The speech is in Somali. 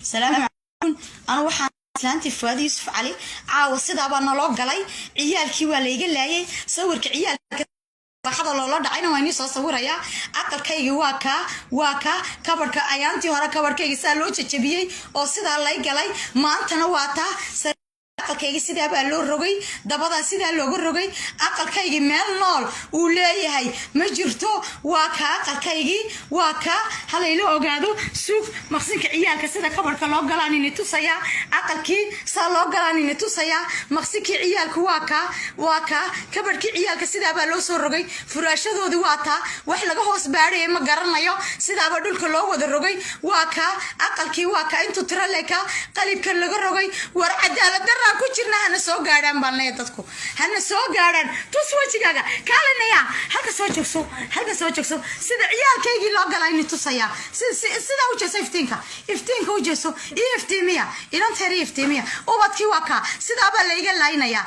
Salaamu calaykum. Anu waxaan islaantii Fuaad Yuusuf Cali. Caawa sidaabaa naloo galay. Ciyaalkii waa layga laayay. Sawirka ciyaalka baxada loola dhacayna waa inii soo sawirayaa. Aqalkaygii waa kaa, waa kaa kabarhka. Ayaantii hore kabarhkayga saa loo jajabiyey oo sidaa lay galay. Maantana waa taa. Aqalkaygii sidaa baa loo rogay, dabadaa sidaa looga rogay. Aqalkaygii meel nool uu leeyahay ma jirto. Waa kaa aqalkaygii, waa kaa. Halayla ogaado. Suug maqsinka ciyaalka sida kabarhka loo galaan ini tusayaa. Aqalkii saa loo galaan ini tusayaa. Maqsinkii ciyaalka waa kaa, waa kaa. Kabarhkii ciyaalka sidaabaa loo soo rogay. Furaashadoodii waa taa. Wax laga hoos baadhaya ma garanayo. Sidaaba dhulka loo wada rogay. Waa kaa aqalkii, waa kaa. Intuu tiro lekaa qalibka laga rogay. War, cadaalad daraan ku jirna. Hana soo gaadhaan baan leeyahay dadku, hana soo gaadhaan. Tus wejigaaga kaalinaya. Halka soo joogso, halka soo joogso. Sida ciyaalkaygii loo galaa ini tusayaa. Sidaa u jeeso iftiinka, iftiinka u jeeso. Iyo iftiimiya inanteer, iyo iftiimiya ubadkii. Waa kaa, sidaabaa layga laaynayaa.